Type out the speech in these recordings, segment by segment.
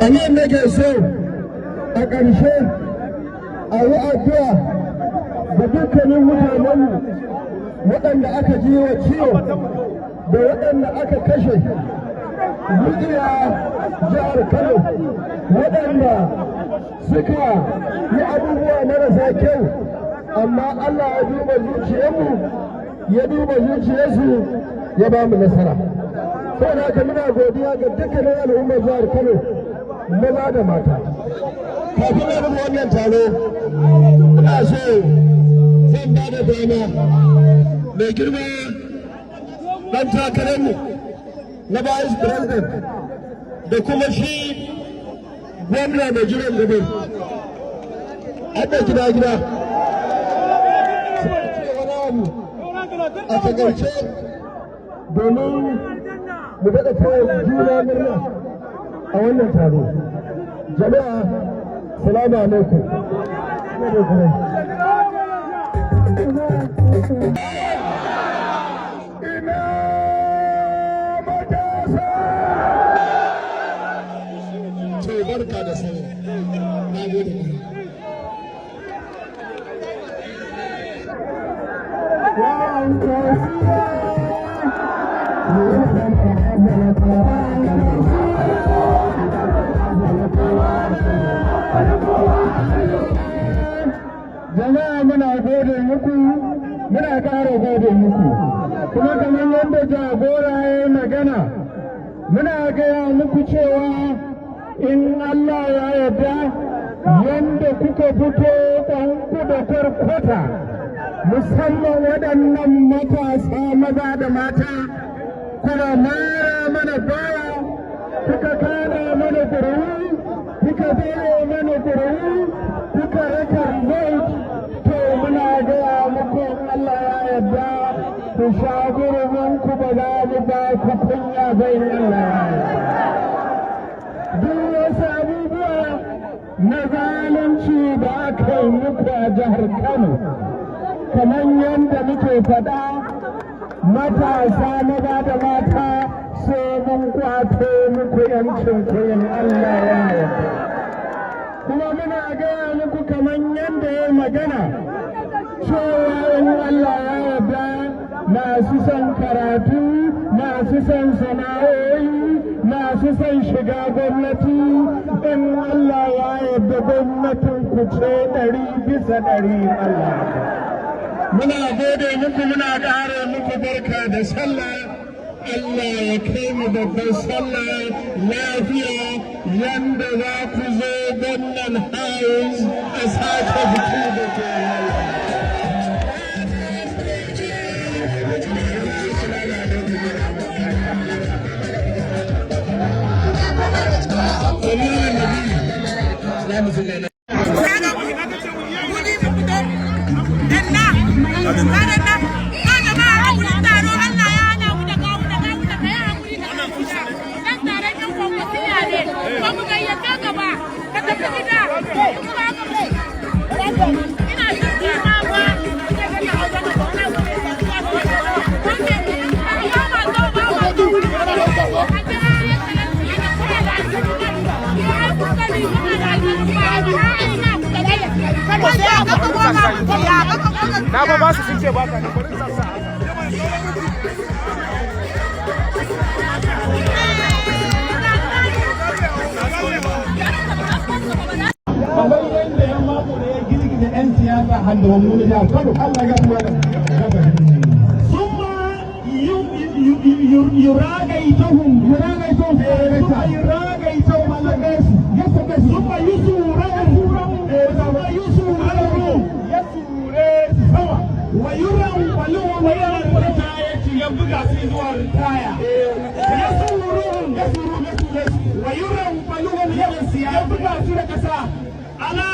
A nan nake so a ƙarshe a yi addu'a ga dukkanin mutanenmu waɗanda aka ji wa ciwo da waɗanda aka kashe Mijiya jihar Kano, waɗanda suka yi abubuwa marasa kyau, amma Allah ya duba zuciyarmu, ya duba zuciyarsu, ya ba mu nasara. Saboda haka muna godiya ga dukkanin al'ummar jihar Kano, maza da mata. Kafin na rufe wannan taro, ina so zan ba da dama mai girma ɗan takararmu na vice president da kuma shi gwamna mai jiran gobe, Abba Gida Gida, a takaice domin mu daɗa taya juna murna a wannan taro. Jama'a, salamu alaikum. Ina matasa? To, barka da sallah. Na gode. Jama'a, muna gode muku, muna ƙara gode muku. Kuma kamar yadda jagora ya yi magana, muna gaya muku cewa in Allah ya yarda, yadda kuka fito ƙwanku da kwarkwata, musamman waɗannan matasa maza da mata, kuna mara mana baya, kuka kada mana ƙuri'u, kuka bayo mana ƙuri'u, kuka raka result, to muna gaya muku, Allah ya yarda, ku sha ku, ba za mu ba ku kunya ba in Allah ya yarda. Duk wasu abubuwa na zalunci da aka yi muku a jihar Kano, kamar yadda muke faɗa, matasa maza da mata, sai mun kwato muku 'yancin ku in Allah ya yarda. Kuma muna gaya muku, kamar yadda ya magana, cewa in Allah ya yarda, masu son karatu, masu son sana'o'i, masu son shiga gwamnati, in Allah ya yarda gwamnatin ku ce 100% Allah. Muna gode muku, muna ƙara muku barka da sallah. Allah ya kai mu babban sallah lafiya, yanda za ku zo Government House a sake biki da ke. Wuri mu fito danna danna ko jama'a, a wurin taro Allah ya hana mu da kawo da kawo da kai hakuri da dan taron yan Kwankwasiyya ne, ba mu gayyace ka ba, ka tafi gida. In ba ka ina jin kima ba ba ma so ba ma so a jira ya ya kuka ni muna da Na ba su sun ce ba ka ne, bari sa sa. Kamar yadda yan mako da ya girgiza 'yan siyasa handawanmu na jihar Kano. Allah ya kuma ثم يراغيتهم يراغيتهم ثم يراغيتهم على ثم يسورهم ثم يسورهم Ya ture su sama. ويرون Wayan ritaya ya buga su zuwa ritaya. يسورهم Ya suru ya ture su. ويرون Ya buga su da kasa. على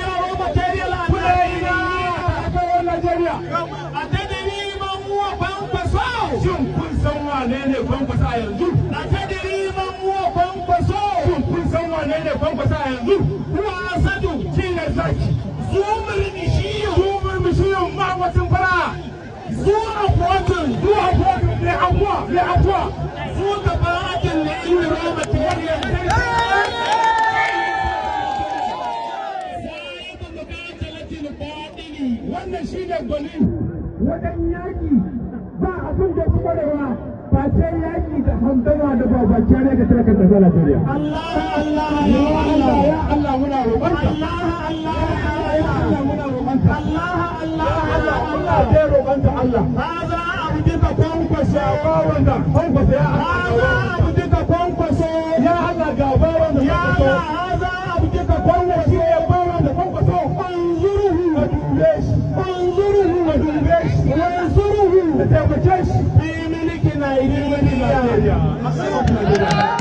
يا material. Kuna ina Najeriya. أتدري من هو Kwankwaso? Shin kun san wane ne Kwankwasa a yanzu? أتدري من هو Kwankwaso? Shin kun san wane ne Kwankwasa a yanzu? هو أسد. Shi ne zaki. ذو مرمشي. Zumur mishiyin ma'amacin fara. ذو أقوة. Zuwa kotu mai abuwa mai abuwa. ذو كفاءة لعلم raw material. صاحب مقاتلة الباطل. Wannan shi ne gwani wajen yaƙi, ba abin da kwarewa ba sai yaƙi da handama da babakere ga talakan ƙasar Najeriya. الله الله. Ya يا Allah, الله. ya Allah, muna roƙonka. الله الله. Ya Allah, muna roƙonka. الله الله. Allah, Allah dai roƙonka Allah. هذا عبدك Kwankwaso. Bawan da Kwankwasa, ya Allah. هذا عبدك Kwankwaso. Ya Allah, ga bawan da يا Kwankwaso. الله، هذا عبدك Wannan shi Kwankwaso. ne bawan da Kwankwaso. انظره. Ka dube shi. انظره. Ka dube shi. وانصره Ka taimake shi. في ملك نيجيريا. Najeriya.